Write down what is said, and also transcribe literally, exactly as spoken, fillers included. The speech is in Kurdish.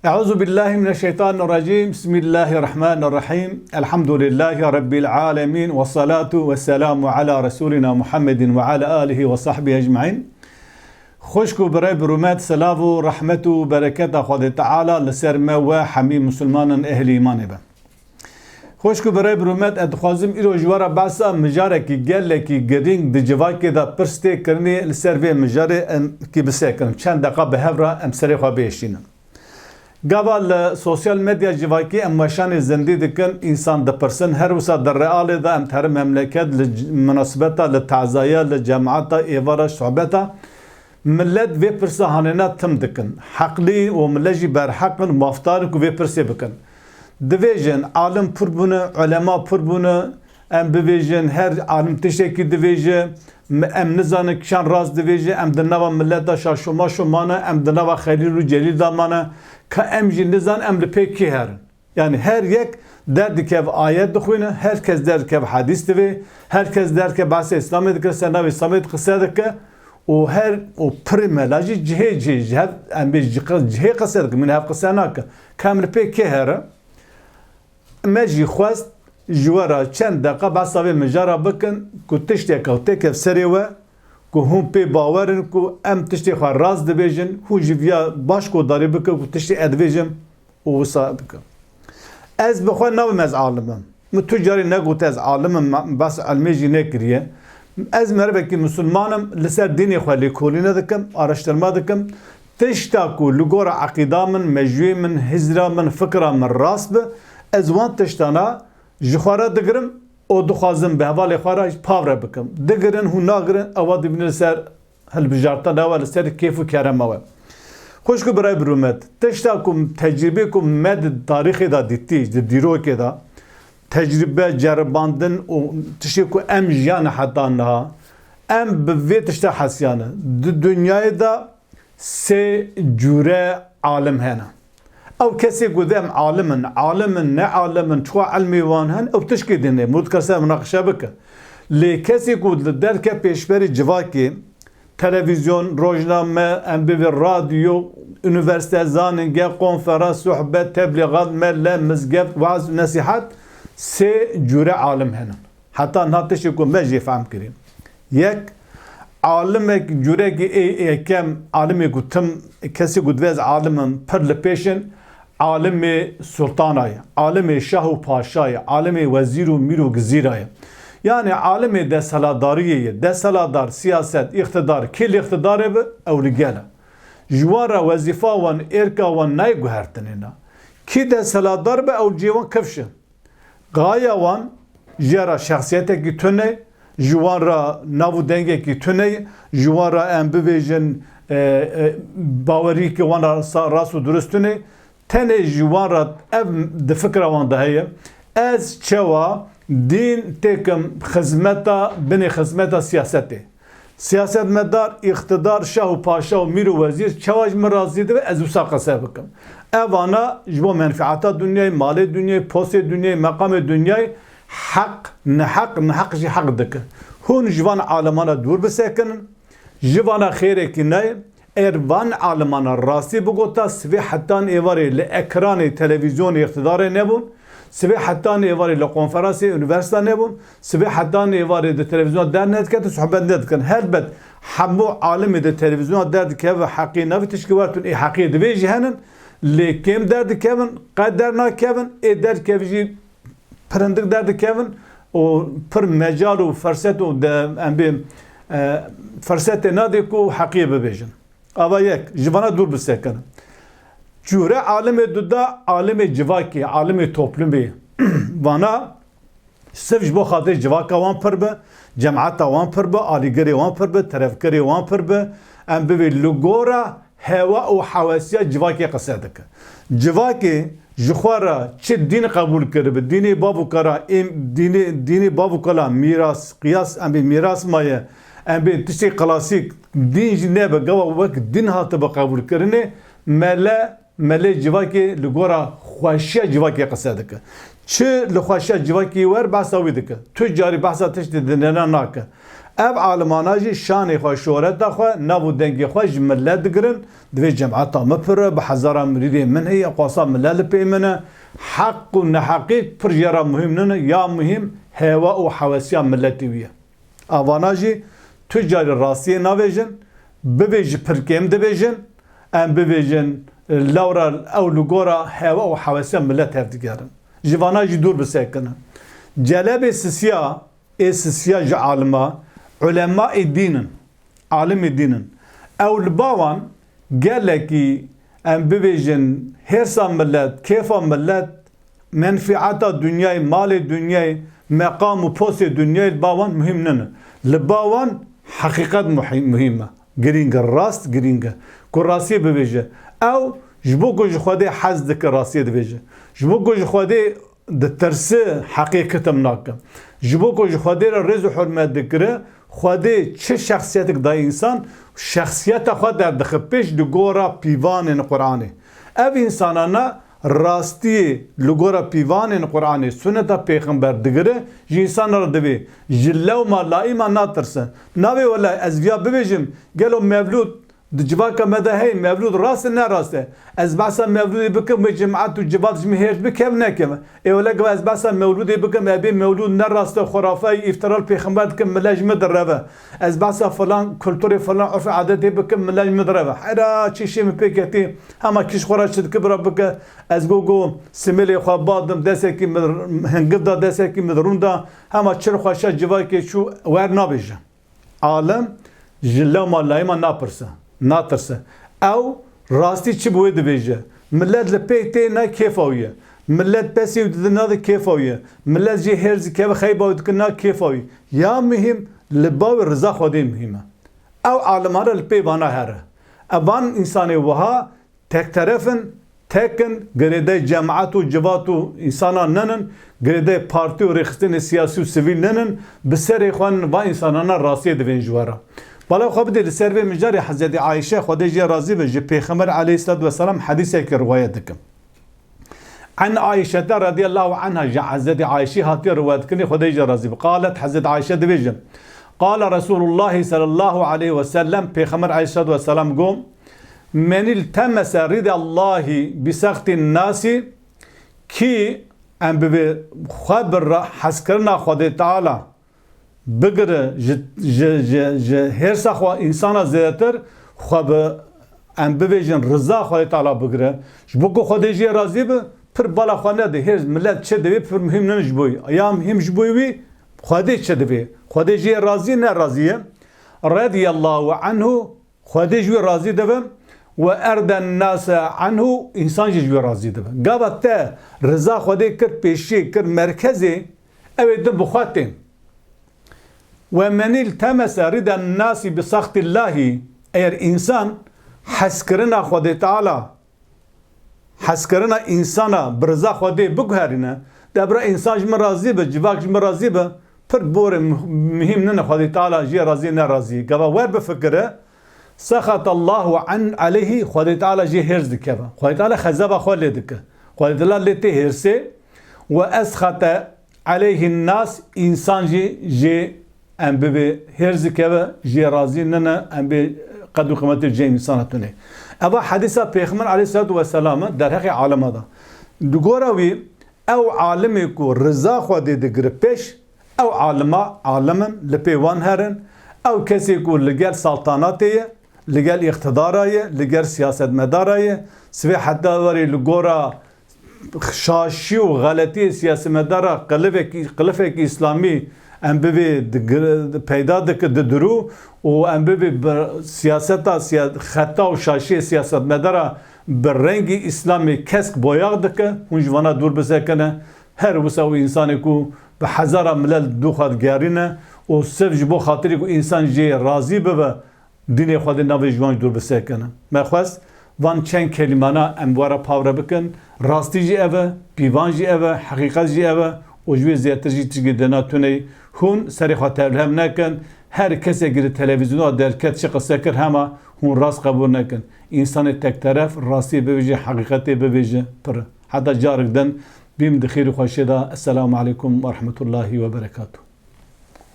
Euzu billahi mineşşeytanirracim. Bismillahirrahmanirrahim. Elhamdülillahi Rabbil alemin. Ve salatu ve selamu ala Resulina Muhammedin ve ala alihi ve sahbihi ecmaîn. Xwişk û birê bi rûmet, selav û rehmet û bereketa Xwedê Teala li ser me we hemî Musulmanan ehlî îmanê be. Xwişk û birê bi rûmet, ez dixwazim îro ji we re behsa mijarekî gelekî girîng di civakê de pirs tê kirinê, li ser vê mijarê em kî bisekirin. Çend deqa bi hev re em serê xwe bihişînin. Gava li sosyal medya civakî em weşanê zindî dikin, însan dipirsin, her wisa di realê de em di her memleket li c-, minasibeta, li tazaya, li cemaeta, êvara, sohbeta, millet vê pirsa hanêna tim dikin. Heqlî û millet jî berheq in, mafdar in ku vê pirsê bikin. Divêjin, alim pir bûne, ulema pir bûne, em bivêjin, her alim tiştekî divêje, m-, em nizanin kîjan rast divêje, em di nava milleta şaşo maşo mane, em di nava Xelîl û Celîl de mane, ka em jî nizanin em li pê kê herin. Yani her yek derdikeve ayet dixwîne, her kes derdikeve hedîs divê, her kes derdikeve behsê Îslamê dike, ser navê Îslamê qise dike û her û pirê mela jî cihê cihê ji hev, em bê ji qe-, cihê qise dike, min hev qise nake. Ka em li pê kê here? Me jî xwest ji we re çend deqa behsa vê mijara bikin ku tiştek ew têkev serê we, ku hûn pê bawer in ku em tiştê xwe rast dibêjin, hûn jî viya baş guhdarî bikin ku tiştê ez dibêjim û wisa bikim. Ez bi xwe nabim ez alim im. Min tu carî negot ez alim im, me-, behs ilmê jî nekiriye. Ez merivekî misilman im, li ser dînê xwe lêkolîne dikim, araştirma dikim. Tişta ku li gora eqîda min, mejûyê min, hizra min, fikra min rast bi, ez wan tiştana ji xwe re digirim û dixwazim bi hevalê xwe re pav re bikim. Digirin, hûn nagirin, ewa dibînin li ser hilbijartina we, li ser kêf û kerema we. Xwişk û birayê bi rûmet, tişta ku tecrîbê ku me di tarîxê de dîtî, di dîrokê de, tecrîbe, ceribandin û tiştê ku em jiyane heta niha, em bi vê tişta hesiyane. Di dinyayê de sê cûre alim hene. Ew kesê ku dibê em alim in, alim in, ne alim in, çiqa ilmê wan hene, ew tişkê din e, mû dikare ser munaqeşe bike. Lê kesê ku li derke pêşberî civakê, televîzyon, rojname, em bivê radyo, unîversîte, zanînge, konferans, sohbet, teblîxat, mele, mizgeft, weaz û nesîhet, sê cûre alim hene. Heta niha tiştê ku me jê fehm kirî. Yek, alimek, cûrekî ê yekem, alimê ku tim, kesê ku divê ez alim im, pir li pêş in, alimê sultana ye, alimê şah û paşa ye, alimê wezîr û mîr û gizîra ye. Yanî alimê desthilatdariyê ye. Desthilatdar, siyaset, îqtidar, kê li îqtidarê be, ew li gel e. Ji wan re wezîfa wan, êrka wan nayê guhertinê na. Kî desthilatdar be, ew cihê wan kifş e. Gaya wan jê re şexsiyetekî tune, ji wan re nav û dengekî tune, ji wan re em bibêjin, e, e, baweriyeke wan re sa-, rast û durust tune. Tenê ji wan re ev di fikra wan de heye, ez çawa dîn têkim xizmeta, binê xizmeta siyasetê. Siyasetmedar, îqtidar, şah û paşa û mîr û wezîr çawa ji min razî dibe, ez wisa qese bikim. Evana ji bo menfeeta dinyayê, malê dinyayê, postê dinyayê, meqamê dinyayê heq, neheq, neheq jî heq dike. Hûn ji van alimana dûr bisekinin, ji vana xêrekî nayê. Eger van alimana rastî bigota, sibê hetan êvarê li ekranê televîzyonê îqtidarê nebûn, sibê hetan êvarê li konferansê unîversîta nebûn, sibê hetan êvarê di televîzyona dernediketin, sohbet nedikin. Helbet hemû alimê di televîzyona derdikeve heqî navê tişkî wertûn, ê heqî divê jî henin, lê kêm derdikevin, qet dernakevin, ê derkevî jî pirindik derdikevin û pir mecal û ferset û de, em bê, e, fersetê nadê ku heqiyê bibêjin. Ava yek, ji vana dûr bisekinin. Cûre alimê duda, alimê civakê, alimê toplumê. Vana sirf ji bo xatirê civaka wan pir be, cemaeta wan pir be, alîgirê wan pir be, terefgirê wan pir be, em bivê li gora hewa û hewesiya civakê qise dike. Civakê ji xwe re çi dîn qebûl kiribe, dînê bav û kara, êm dînê, dînê bav û kala mîras, qiyas, em bê mîras maye, em bê tiştê klasîk, dîn jî nebe, gava wek dîn hatibe qebûlkirinê, mele, melê civakê li gora xweşiya civakê qise dike. Çi li xweşiya civakê wer behsa wî dike. Tu carî behsa tiştê dinêna nake. Ev alimana jî şanê xwe, şohreta xwe, nav û dengê xwe ji millet digirin. Divê cemata min pir e, bi hezara mirîdê min heye, xwasa millet li pê min e. Heq û neheqî pir jê re muhîm nîne, ya muhîm hewa û hewesiya miletê wî ye. Avana jî tu carî rastiyê navêjin, bivê ji pir kêm dibêjin, em bivêjin, lewra ew li gora hewa û hewesiya milet hevdigerin. Ji vana jî dûr bisekinin. Celebê sisiya, ê sisiya ji alima, ulema ê dîn in, alimê dîn in. Ew li ba wan gelekî, em bibêjin, hêrsa milet, kêfa milet, menfieta dinyayê, malê dinyayê, meqam û postê dinyayê li ba wan muhîm nîne. Li ba wan heqîqet muhî-, muhîm e. Girîng e, rast girîng e. Ku rastiyê bibêje. Ew ji bo ku ji Xwedê hez dike, rastiyê dibêje. Ji bo ku ji Xwedê ditirse, heqê kitim nake. Ji bo ku ji Xwedê re rêz û hurmet dikire, Xwedê çi şexsiyetek daye însan, şexsiyeta xwe derdixe pêş li gora pîvanên Qur'anê. Ev însanana rastiyê li gora pîvanên Qur'anê, suneta pêxember digire, ji însanan re divê. Ji lewma laîma natirse. Navê wela ez viya bibêjim, gelo mevlûd di civaka me de heye, mevlûd rast e, ne rast e? Ez behsa mevlûdê bikim, wê cemaet û civat ji min hêr dibe, kev nekeve. Ê wele gava ez behsa mewlûdê bikim, ebê mewlûd ne rast e, xurafe ye, îftira li pêxember dikim, millet ji min direve. Ez behsa filan kulturê, filan urf û adetê bikim, millet ji min direve. Hera çi şê min pê ketî, hema kîş xwe re çi dike bira bike, ez go go simêlê xwe badim, desekî min hingiv da, desekî min rûn da, hema çir xweşa civakê çû, wer nabêje. Alim ji lewma laîma napirse, natirse. Ew rastî çi bi wê dibêje. Millet li pê tê, ne kêfa wî ye. Millet pesê wî dide, nade kêfa wî ye. Millet jê hêrz dikeve, xeyba wî dike, ne kêfa wî. Ya muhîm li ba wî riza Xwedê muhîm e. Ew alimane li pê vana here. Evan însanê wiha Tekteref in, tek in, girêdayî cemaet û civat û însanan nînin, girêdayî partî û rêxistinê siyasî û sivîl nînin, bi serê xwe nin, van însanana rastiyê divên ji we re. Bala xwe bidê li ser vê mijarê Hezretî Ayşe, Xwedê jê razî be, ji Pêxember aleyhisselatu vesselam hedîsekê riwayet dikim. An Ayşete radiyallahu anha, ji Hezretî Ayşê hatiye riwayet kirinê, Xwedê jê razî be. Qalet, Hezretî Ayşe dibêje, Qala Resulullah sallallahu aleyhi ve sellem, Pêxember aleyhisselatu vesselam got, Men iltemese ridallahi bi sextin nasi, kî em bibê xwe bi ra-, hezkirina Xwedê Teala bigire, ji, ji, ji, ji hêrsa xwe însana zêdetir xwe bi, em bibêjin, riza Xwedê Teala bigire. Ji bo ku Xwedê jê razî be, pir bala xwe nede. Hêrs, millet çi divê pir muhîm nîne ji bo wî. Ya muhîm ji bo wî Xwedê çi divê. Xwedê jê razî, ne razî ye. Radiyallahu anhu, Xwedê ji wî razî dibe, we erden nase anhu, însan jî ji wî razî dibe. Gava te riza Xwedê kir pêşiyê, kir merkezê, ew ê din bi xwe tên. We men iltemese riden nasi bi saxtillahi, eger însan hezkirina Xwedê Teala, hezkirina însana bi riza Xwedê biguherîne, de bira însan ji min razî be, civak ji min razî be, pir borê muh-, muhîm nîne, Xwedê Teala jê razî nerazî. Gava wer bifikire, sexatallahu an aleyhi, Xwedê Teala jê hêrs dikeve. Xwedê Teala xezeba xwe lê dike. Xwedê Teala lê tê hêrsê, we esxate aleyhin nas, însan jî jê em bibê hêrs dikeve, jê razî nine, em bê qedr û qîmetê cem însana tune. Eva hedîsa Pêxember aleyhisselatu vesselam e derheqê alima da. Di gora wî, ew alimê ku riza Xwedê digire pêş, ew alima alim in, li pê wan herin, ew kesê ku li gel saltanatê ye, li gel îqtidara ye, li gel siyasetmedara ye, sivê heta werê li gora şaşî û xeletiyê siyasetmedara qilifekî, qilifekî îslamî em bivê digir-, peyda dike, didirû û em bivê bi siyaseta siya-, xeta û şaşiyê siyasetmedara bi rengî îslamê kesk boyax dike, hûn ji vana dûr bisekine. Her wisa û însanê ku bi hezara milel dû xwe digerîne û sirf ji bo xatirê ku însan jê razî bibe, Dînê Xwedê navê ji wan ji dûr bisekine. Me xwest van çend kelîmana em were pavre bikin. Rastî jî ev e, pîvan jî ev e, heqîqet jî ev e û ji wê zêdetir jî tişkî dêna tune ye. Hûn serê xwe tevlihev nekin. Her kesekî li televîzyona derket çi qise kir hema hûn rast qebûl nekin. Însanê tekteref rastiyê bibêje, heqîqetê bibêje pir e. Heta carek din bîm di xêr û xweşiyê de. Esselamu aleykum ve rahmetullahi ve berekatuh.